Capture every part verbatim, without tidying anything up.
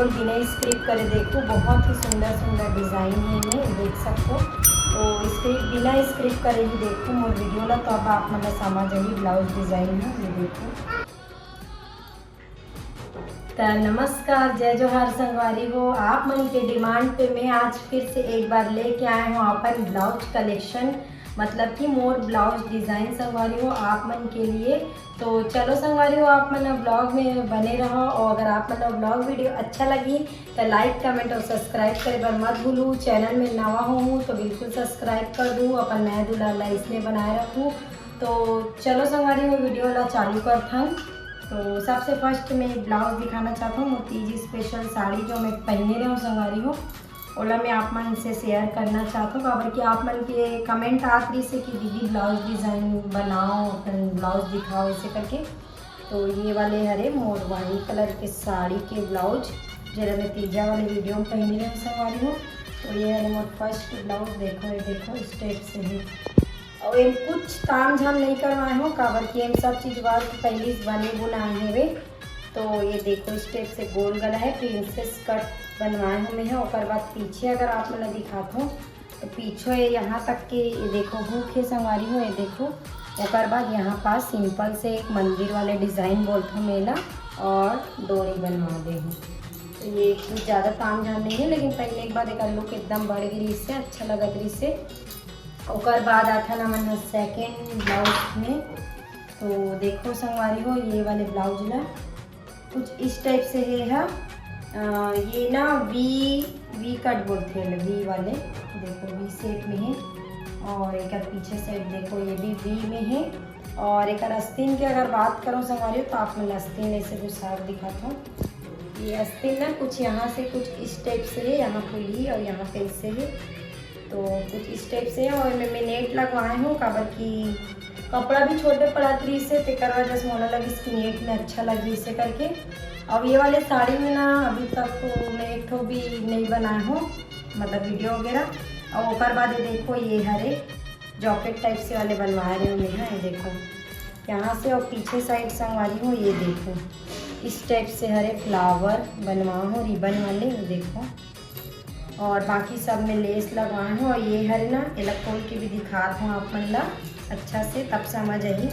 बिना स्क्रिप करे देखो, बहुत ही सुंदर सुंदर डिजाइन हे, ये देख सकथो। तो स्क्रिप, बिना स्क्रिप करे ही देखो मोर वीडियो ला, तो अब आप मन ला समझ आही ब्लाउज डिजाइन हे। ये देखो। त नमस्कार, जय जोहार संगवारी हो। आप मन के डिमांड पे मैं आज फिर से एक बार लेके आए हूँ अपन ब्लाउज कलेक्शन, मतलब कि मोर ब्लाउज डिजाइन संगवारी हो आप मन के लिए। तो चलो संगवारी हो, आप मन ब्लॉग में बने रहो, और अगर आप मन ब्लॉग वीडियो अच्छा लगी तो लाइक, कमेंट और सब्सक्राइब करे बर मत भूलू। चैनल में नवा हो तो बिल्कुल सब्सक्राइब कर दू, अपन नया दुलार ला इसने बनाए रखू। तो चलो संगवारी हो, वीडियो ला चालू करथन। तो सबसे फर्स्ट मैं ब्लाउज दिखाना चाहता हूँ, मोर तीज स्पेशल साड़ी जो मैं पहने रहे हूँ संगवारी हो, ओला मैं आप मन से शेयर करना चाहत हूँ, काबर कि आप मन के कमेंट आत रहिस हे कि दीदी ब्लाउज डिजाइन बनाओ, अपन ब्लाउज दिखाओ, ऐसे करके। तो ये वाले हरे मोर वाइन कलर के साड़ी के ब्लाउज, जेला मैं तीजा वाले वीडियो में पहने रहे संगवारी हो। तो ये हरे मोर फर्स्ट ब्लाउज, देखो, ये देखो, स्टेप से है। और ये कुछ ताम झाम नहीं करवाए हो, काबर कि ये सब चीज वर्क पहले से बने बुनाए हवे। तो ये देखो, स्टेप से गोल गला है, प्रिंसेस कट बनवाए हूँ मैं है। ओकर बाद पीछे अगर आप मन ला दिखात हो, तो पीछे ये यहाँ तक के, ये देखो, हुक हे संगवारी हो, ये देखो। ओकर बाद यहाँ पास सिंपल से एक मंदिर वाले डिजाइन बोलथो मेला, और डोरी बनवा दे हूँ। तो ये कुछ ज़्यादा ताम झाम नहीं है, लेकिन पहनने के बाद एक लुक एकदम बढ़ गई, इससे अच्छा लगत रही से। ओकर बाद आता ना मन सेकेंड ब्लाउज में। तो देखो संगवारी हो, ये वाले ब्लाउज ला कुछ इस टाइप से है, हा? अ, ये ना वी, वी कट बोलते हैं, वी वाले। देखो, वी शेप में है। और एक पीछे साइड देखो, ये भी वी में है। और एक अस्तीन की अगर बात करूँ संगवारी हो, तो आप मन अस्तीन ऐसे कुछ साफ दिखाता हूँ। ये अस्तीन ना कुछ यहाँ से कुछ इस टाइप से है, यहाँ खुली और यहाँ पे ऐसे है। तो कुछ इस टाइप से है। और मैं, मैं नेट लगवाए हूँ, काबर कि कपड़ा भी छोटे पड़त रहिस हे, तेकर वजह से मोला लगिस कि नेट में अच्छा लगी इसे करके। अब ये वाले साड़ी में ना अभी तक मैं एक ठो भी नहीं बनाए हूँ, मतलब वीडियो वगैरह। और ओकर बाद ये देखो, ये हरे जैकेट टाइप से वाले बनवा रहे हूँ मैं, हाँ, ये देखो यहाँ से, और पीछे साइड संगवारी हो, ये देखो इस टाइप से हरे फ्लावर बनवा हो रिबन वाले, ये देखो। और बाकी सब में लेस लगवाए हूँ। और ये हरे ना, एला खोल के भी दिखात हूँ आप मन ला अच्छा से, तब समझ आही।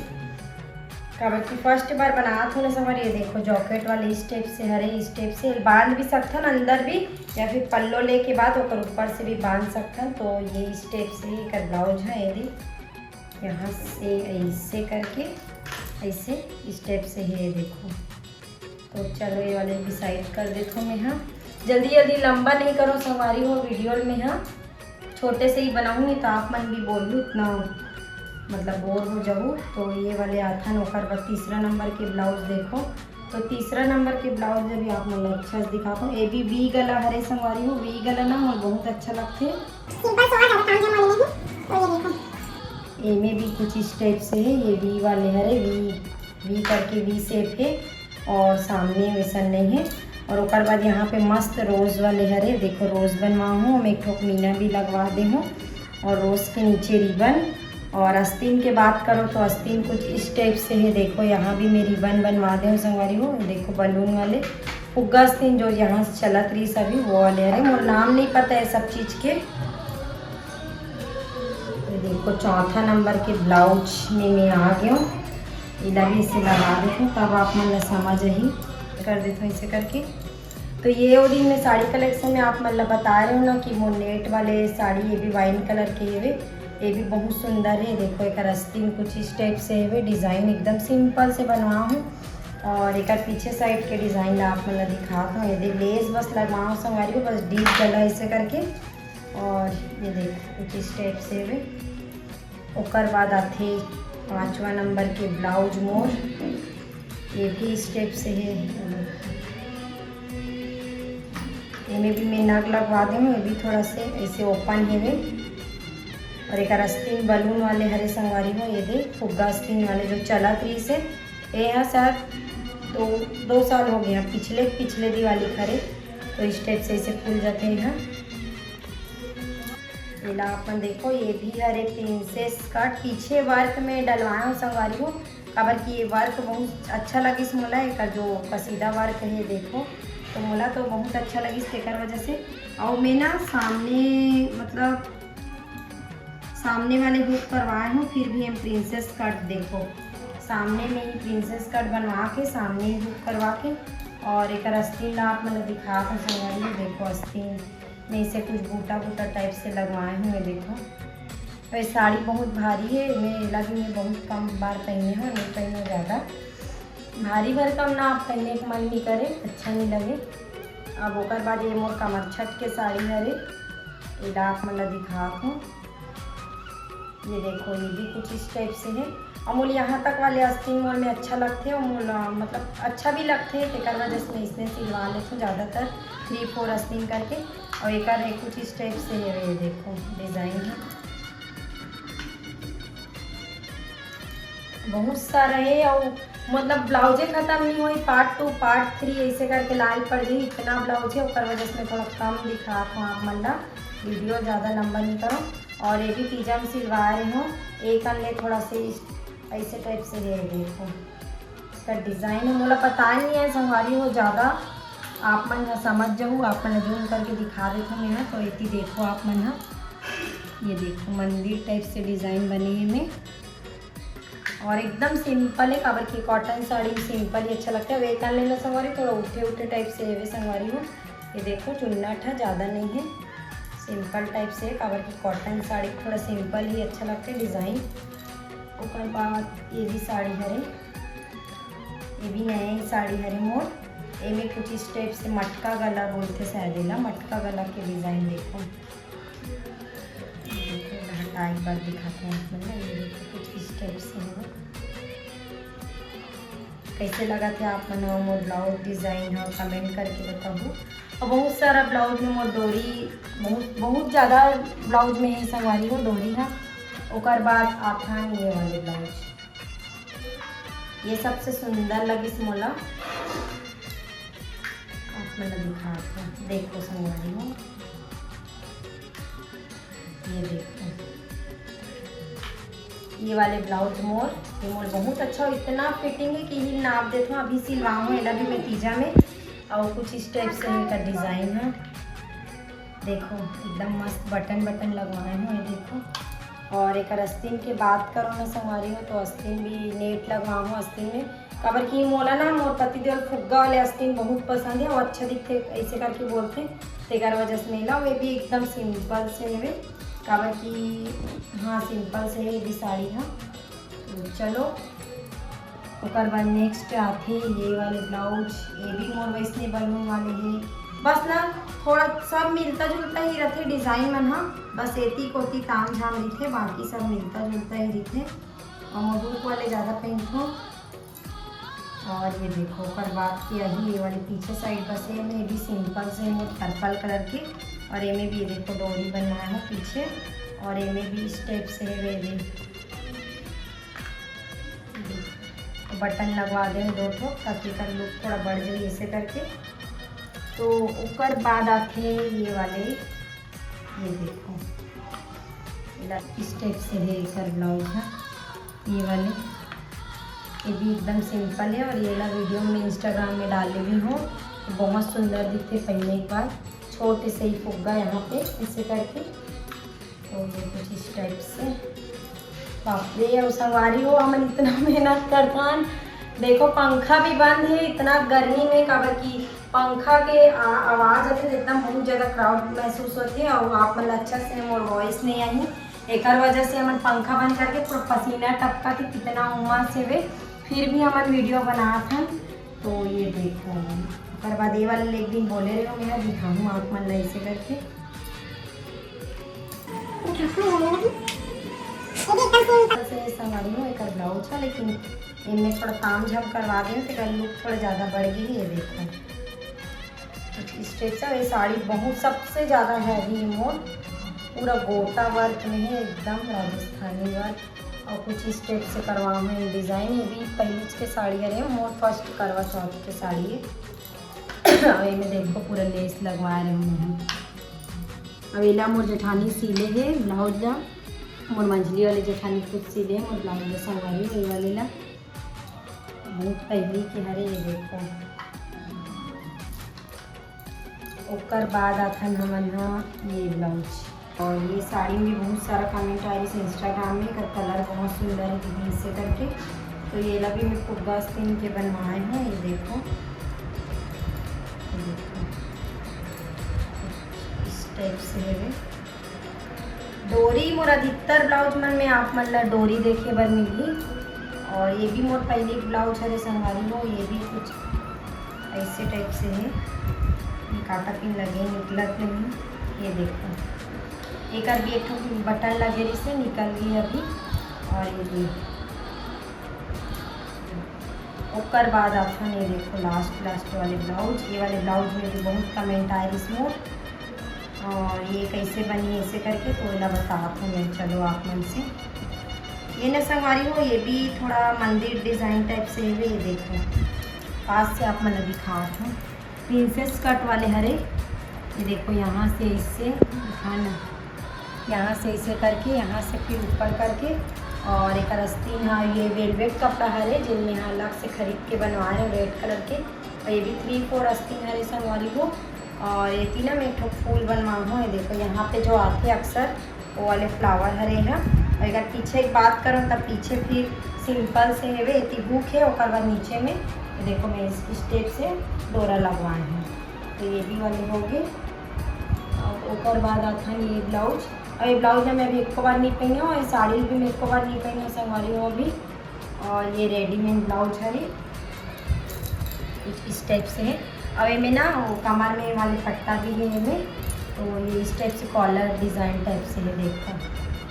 काबर कि फर्स्ट बार बनात हूँ ना संगवारी, ये देखो जैकेट वाले इस टाइप से हरे, इस टाइप से बांध भी सकथन अंदर भी, या फिर पल्लो लेके बाद ओकर ऊपर से भी बांध सकथन। तो ये इस टाइप से ही एकर ब्लाउज है, ये देख, यहाँ से ऐसे करके, ऐसे इस टाइप से है, ये देखो। तो चलो, ये वाले डिसाइड कर देथो मैं, हाँ। जल्दी जल्दी लंबा नहीं करो संगवारी हो वीडियो में, हाँ। छोटे से ही बनाऊंगी तो आप मन भी बोलू इतना, मतलब बोर हो जाऊ। तो ये वाले आथन, ओकर बाद तीसरा नंबर के ब्लाउज देखो। तो तीसरा नंबर के ब्लाउज भी आप मन ला अच्छा से दिखाता हूँ। ये भी वी गला हरे संगवारी हो, वी गला ना मोर बहुत अच्छा लगथे। सिंपल सोबर, ज्यादा ताम झाम वाले नहीं। तो ये देखो, एमे भी कुछ इस टाइप से है, ये वी वाले हरे, वी, वी करके वी शेप है। और सामने वैसन नहीं है। और ओकर बाद यहाँ पे मस्त रोज वाले हरे, देखो रोज बनवा हूँ, हम एक ठोक मीना भी लगवा दे हूँ। और रोज के नीचे रिबन। और अस्तीन के बात करो तो अस्तीन कुछ इस टाइप से है, देखो यहाँ भी मैं रिबन बनवा दे हूँ संगवारी हो, देखो बलून वाले फुग्गा अस्तीन जो यहाँ से चलत रही सभी, वो वाले हरे। मोर नाम नहीं पता है सब चीज के। ये देखो चौथा नंबर के ब्लाउज में मैं आ गया हूँ। इला भी इसे लगा देती हूँ, तब आप मन ला समझ ही कर देती हूँ इसे करके। तो ये वो दिन मैं साड़ी कलेक्शन में आप मन ला बता रहे हो ना कि मोर नेट वाले साड़ी, ये भी वाइन कलर के हवे, ये भी बहुत सुंदर है। देखो एक अस्तीन कुछ इस टाइप से हवे, डिजाइन एकदम सिंपल से बनवा हूँ। और एक पीछे साइड के डिजाइन ला आप मन ला दिखात हूँ। ये देख लेस बस लगवा हूँ संगवारी हो, बस डीप गला ऐसे करके। और ये देख कुछ इस टाइप से हवे। ओकर बाद आथे पांचवा नंबर के ब्लाउज मोर, ये भी इस टाइप से है। एमे भी मैं नग लगवा दे हूँ, ये भी थोड़ा से ऐसे ओपन है। और एक अस्तीन बलून वाले हरे संगवारी हो, ये दे फुग्गा अस्तीन वाले जो चलत रही से, ये है शायद दो, दो साल हो गया, पिछले, पिछले दिवाली करे, तो इस टाइप से ऐसे खुल जाते हैं। एला अपन देखो, ये भी हरे प्रिंसेस कट, पीछे वर्क में डलवाए हूँ संगवारी हो, काबर कि ये वर्क बहुत अच्छा लगिस मोला। एकर जो कसीदा वर्क है, देखो, तो मोला तो बहुत अच्छा लगिस तेकर वजह से। और मैं ना सामने, मतलब सामने वाले हुक करवाए हूँ, फिर भी हम प्रिंसेस कट, देखो सामने में ही प्रिंसेस कट बनवा के सामने ही हुक करवा के, और एक अस्तीन ला आप मतलब दिखा था संगवारी हो, देखो अस्तीन में से कुछ बूटा बूटा टाइप से लगवाए हूँ। मैं देखो, तो ये साड़ी बहुत भारी है, मैं एला भी मैं बहुत कम बार पहने हूँ, नहीं पहने ज़्यादा। भारी भरकम ना आप पहने के मन नहीं करे, अच्छा नहीं लगे। अब ओकर बाद ये मोर कमर छट के साड़ी हरे, एला आप मन ला दिखात हूँ। ये देखो, ये भी कुछ इस टाइप से है। और मोर यहाँ तक वाले अस्तीन मोर में अच्छा लगथे और मोर, अ, मतलब अच्छा भी लगथे, तेकर वजह से मैं इसने सिलवा लेथूँ ज़्यादातर, थ्री फोर अस्तीन करके। और एकर है कुछ इस टाइप से है, ये देखो डिज़ाइन है, बहुत सारा है। और मतलब ब्लाउजे खत्म नहीं होई, पार्ट टू पार्ट थ्री ऐसे करके लाल पड़ जाही, इतना ब्लाउज है, ओकर वजह से मैं थोड़ा कम दिखात हूँ आप मन ला, वीडियो ज़्यादा लंबा नहीं करो। और ये भी तीजा में सिलवा रहे हो, एक अन्य थोड़ा से इस, ऐसे टाइप से है, देखो इसका डिज़ाइन है, मोला पता नहीं है संगवारी हो ज़्यादा, आप मन ह समझ जाहू, आप मन जूम करके दिखा देथो मैं ह। तो इतनी देखो आप मन ह, ये देखो मंदिर टाइप से डिज़ाइन बने है में, और एकदम सिंपल है, काबर की कॉटन साड़ी में सिंपल ही अच्छा लगता है। वे कर लेना संगवारी, थोड़ा उठे उठे टाइप से है वे संगवारी हो। ये देखो चुन्नट है, ज़्यादा नहीं है, सिंपल टाइप से है, काबर की कॉटन साड़ी थोड़ा सिंपल ही अच्छा लगता है डिज़ाइन। ओकर बाद ये भी साड़ी हरे, ये भी नया ही साड़ी हरे मोर। एमे कुछ इस टाइप से मटका गला बोलते शायद एला, मटका गला के डिज़ाइन देखो। देखो, हटा एक बार दिखाते हैं आप मन ला, ये देखो कुछ इस टाइप से है। कैसे लगा थे आप मन मोर ब्लाउज डिज़ाइन है, कमेंट करके बताओ। और बहुत सारा ब्लाउज में मोर डोरी, बहुत बहुत ज़्यादा ब्लाउज में है संगवारी हो डोरी है। ओकर बाद आप ये वाले ब्लाउज, ये सबसे सुंदर लगिस मोला। आप मन ला दिखात हूँ, देखो संगवारी हो, ये देखो ये वाले ब्लाउज मोर, ये मोर बहुत अच्छा, इतना फिटिंग है कि ही नाप देत हूँ। अभी सिलवाऊँ एला भी मैं तीजा में। और कुछ इस टाइप से इनका डिज़ाइन है, देखो एकदम मस्त बटन बटन लगवाए हूँ, ये देखो। और एक अस्तीन के बात करो ना संगवारी हो, तो अस्तीन भी नेट लगवाहूँ अस्तीन में, काबर कि मोला ना मोर पति देव फुग्गा वाले अस्तीन बहुत पसंद है, वो अच्छा दिखते ऐसे करके बोलते, तेकर वजह से मैं ला। वे भी एकदम सिंपल से हवे, काबर कि हाँ सिंपल से है ये भी साड़ी हा। तो चलो, ओकर बाद नेक्स्ट आथे ये वाले ब्लाउज, ये भी मोर वैसने बलून वाले है। बस ना थोड़ा सब मिलता जुलता ही रहते डिज़ाइन मन हा, बस एती कोती ताम झाम रहिथे, बाकी सब मिलता जुलता ही रहिथे। और मोर हुक वाले ज़्यादा पहनथों। और ये देखो ओकर बाद के अभी ये वाले पीछे साइड बस ये में भी सिंपल से मोर पर्पल कलर के, और ये में भी ये देखो डोरी बनवाए हो पीछे, और ये में भी इस टाइप से है वे भी बटन लगवा दे दो ठो, ताकि एकर लुक थोड़ा बढ़ जाए ऐसे करके। तो ओकर बाद आथे ये वाले, ये देखो इस टाइप से है एकर ब्लाउज है ये वाले। ये भी एकदम सिंपल है और ये ला वीडियो में इंस्टाग्राम में डाले भी हूँ। तो बहुत सुंदर दिखते पहनने के बाद। छोटे से ही फुग्गा यहाँ पे ऐसे करके, तो ये कुछ इस टाइप से। बाप रे, अब संगवारी हो, हमन इतना मेहनत करथन। देखो पंखा भी बंद है इतना गर्मी में, काबर कि पंखा के आ-, आवाज आथे, एकदम बहुत ज्यादा क्राउड महसूस होथे और आप मन ला अच्छा से मोर वॉइस नहीं आही, एकर वजह से हमन पंखा बंद करके पूरा पसीना टपका के कितना उमस हेवे, फिर भी हमन वीडियो बनात हन। तो ये देखो, ओकर बाद ये वाला एक दिन बोले रहे हो, मैं दिखाऊँ आप मन ला ऐसे करके। से संगवारी हो एकर ब्लाउज है, लेकिन इनमें थोड़ा ताम झाम करवा दे, तो एकर लुक थोड़ा ज्यादा बढ़ गई। ये देखो कुछ इस टाइप से। ये साड़ी बहुत सबसे ज्यादा हैवी है मोर, पूरा गोटा वर्क में है, एकदम राजस्थानी वर्क। और कुछ इस टाइप से करवा में डिजाइन, ये भी पहली के साड़ी है, मोर फर्स्ट करवा चौथ के साड़ी है। और ये में देखो पूरा लेस लगवा रहे हूँ मैं। अब एला मोर जेठानी सीले है ब्लाउज ला, मोर मंझली वाले जेठानी खुद सीले है मोर ब्लाउज ला, संगवारी ये वाले ला। बहुत पहली के हरे, ये देखो ओकर बाद आथन हमन ह ये ब्लाउज। और ये साड़ी में भी बहुत सारा कमेंट आए रहिस Instagram में, एकर कलर बहुत सुंदर है दीदी, इसे करके। तो ये ला भी मैं फुग्गा आस्तीन के बनवाए हूँ। ये देखो, ये देखो, इस टाइप से है। डोरी मोर अधिकतर ब्लाउज मन में आप मन ला डोरी देखे बर मिलही। और ये भी मोर पहली ब्लाउज हरे संगवारी हो, ये भी कुछ ऐसे टाइप से है, ये काटा पिन लगे, निकलत नहीं। ये देखो, एकर भी एक ठो बटन लगे रहिसे, निकल गई अभी। और ये भी, ओकर बाद आथन ये देखो लास्ट, लास्ट वाले ब्लाउज। ये वाले ब्लाउज में भी बहुत कमेंट आए रहिस मोर, और ये कैसे बनी ऐसे करके, तो एला बतात हूँ मैं, चलो आप मन से। ये न संगवारी हो, ये भी थोड़ा मंदिर डिजाइन टाइप से है। ये देखो, पास से आप मन ला दिखात हूँ, प्रिंसेस कट वाले हरे। ये देखो, यहाँ से इससे, हाँ ना, यहाँ से इसे करके, यहाँ से फिर ऊपर करके, और एक आस्तीन, हाँ, ये वेलवेट कपड़ा हरे, जिनमें हाँ अलग से खरीद के बनवाए हैं रेड कलर के। और ये भी थ्री फोर आस्तीन हरे संगवारी हो। और ये तीना में एक ठो फूल बनवा हूँ। ये देखो, यहाँ पे जो आते अक्सर, वो वाले फ्लावर हरे है। और अगर पीछे एक बात करूँ, तब पीछे फिर सिंपल से हेवे, एती हुक है, ओकर बाद नीचे में ये देखो, मैं इस स्टेप से डोरा लगवाए हूँ। तो ये भी वाले हो गए। अब ओकर बाद आथन ये ब्लाउज। और ये ब्लाउज में मैं अभी एको बार नहीं पहनी हूँ, और ये साड़ी भी मैं एको बार नहीं पहनी हूँ संगवारी हो अभी। और ये रेडीमेड ब्लाउज हरे, कुछ इस टाइप से है। अब एमे ना वो कमर में वाले पट्टा भी है एमे, तो ये इस टाइप से कॉलर डिजाइन टाइप से है, देखो।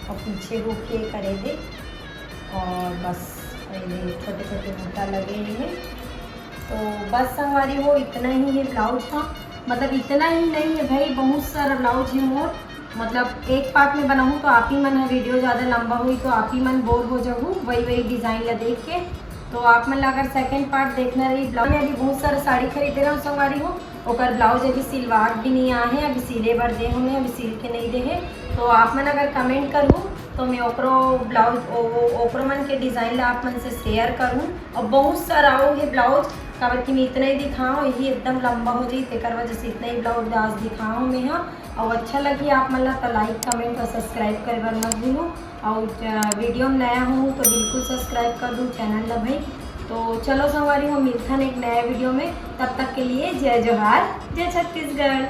और पीछे हुक ये करे दे, और बस ये छोटे छोटे बूटा लगे हुए हैं। तो बस संगवारी हो, इतना ही है ब्लाउज का, मतलब इतना ही नहीं है भाई, बहुत सारा ब्लाउज है मोर। मतलब एक पार्ट में बनाऊँ तो आप ही मन ह वीडियो ज़्यादा लंबा हुई तो आप ही मन बोर हो जाहू वही वही डिजाइन ला देख के। तो आप मन ला अगर सेकंड पार्ट देखना रही, ब्लाउज में अभी बहुत सारा साड़ी खरीदे रहूँ संगवारी हो, ओकर ब्लाउज अभी सिलवा के भी नहीं आए हैं, अभी सिले बर दे हूँ मैं, अभी सिल के नहीं दे है। तो आप मन अगर कमेंट करूँ तो मैं ओकरो ब्लाउज, ओ-, ओ-, ओकरो मन के डिजाइन ला आप मन से शेयर करूँ। और बहुत सारा आऊ है ब्लाउज, काबर कि मैं इतना ही दिखाऊँ, यही एकदम लंबा हो जाई, तेकर वजह से इतना ही ब्लाउज आज दिखाऊँ मैं हा। और अच्छा लगी आप मन ला तो लाइक, कमेंट और सब्सक्राइब करे बर मत भूलू। और, अ, वीडियो में नया हूँ तो बिल्कुल सब्सक्राइब कर दू चैनल ला भाई। तो चलो संगवारी हो, मिलथन एक नया वीडियो में, तब तक के लिए जय जोहार, जय छत्तीसगढ़।